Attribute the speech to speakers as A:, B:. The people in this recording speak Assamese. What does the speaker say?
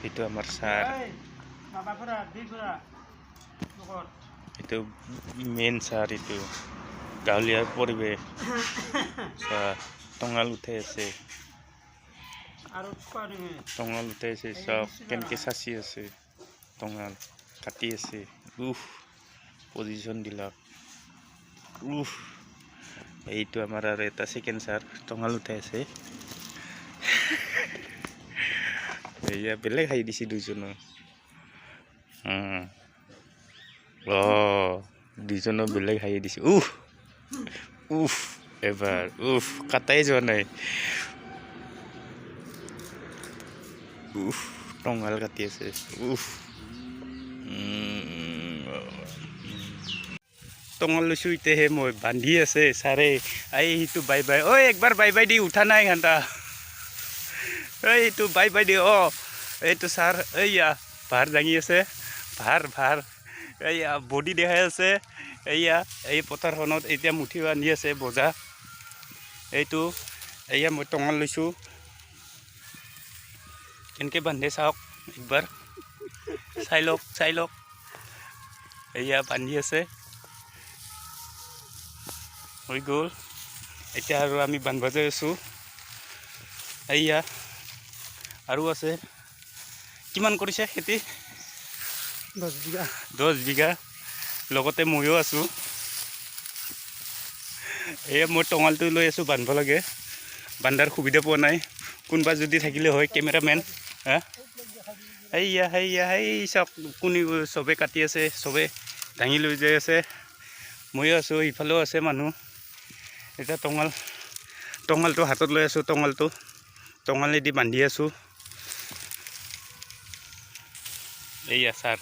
A: এইটো আমাৰ ছাৰ।
B: माबाफोरा दैफोरा नगद।
A: এইটো মেইন ছাৰ, এইটো গাঁৱলীয়া পৰিৱেশ। চোৱা, টঙাল উঠাই আছে।
B: আৰু থোৱা দঙে।
A: টঙাল উঠাই আছে। চাওক কেনেকৈ চাঁচি আছে, টঙাল কাটি আছে। উফ, পজিশ্যন দিলাক। উফ, এইটো আমাৰ আৰু এটা ছেকেণ্ড ছাৰ, টঙাল উঠাই আছে। এয়া বেলেগ হাঁহি দিছে দুজনো। অঁ, দুজনো বেলেগ হাঁহি দিছে। উফ উফ, এবাৰ উফ, কাটাই যোৱা নাই। উফ, টঙাল কাটি আছে। উফ, টঙাল লৈছোঁ এতিয়াহে মই, বান্ধি আছে ছাৰে। এই সেইটো বাই বাই, ঐ একবাৰ বাই বাই the, উঠা নাই ঘণ্টা। এইটো বাই বাই the. অঁ, এইটো ছাৰ, এইয়া ভাৰ দাঙি আছে, ভাৰ ভাৰ। এইয়া বডি দেখাই আছে। এইয়া এই পথাৰখনত এতিয়া মুঠি বান্ধি আছে বজা। এইটো এইয়া মই টঙাল লৈছোঁ, কেনেকৈ বান্ধে চাওক একবাৰ, চাই লওক চাই লওক। এইয়া বান্ধি আছে, হৈ গ'ল। এতিয়া আৰু আমি বান্ধিব যাই আছোঁ। এইয়া আৰু আছে। কিমান কৰিছে খেতি?
B: 10 বিঘা।
A: 10 বিঘা। লগতে ময়ো আছোঁ। এয়া মই টঙালটো লৈ আছোঁ, বান্ধিব লাগে। বান্ধাৰ সুবিধা পোৱা নাই। কোনোবা যদি থাকিলে হয় কেমেৰামেন। হা, এইয়া সেইয়া সেই চাওক, কোনে চবে কাটি আছে, চবে দাঙি লৈ যাই আছে। ময়ো আছোঁ, ইফালেও আছে মানুহ। এতিয়া টঙালটো হাতত লৈ আছোঁ, টঙালটো টঙালেদি বান্ধি আছোঁ। এইয়া ছাৰ।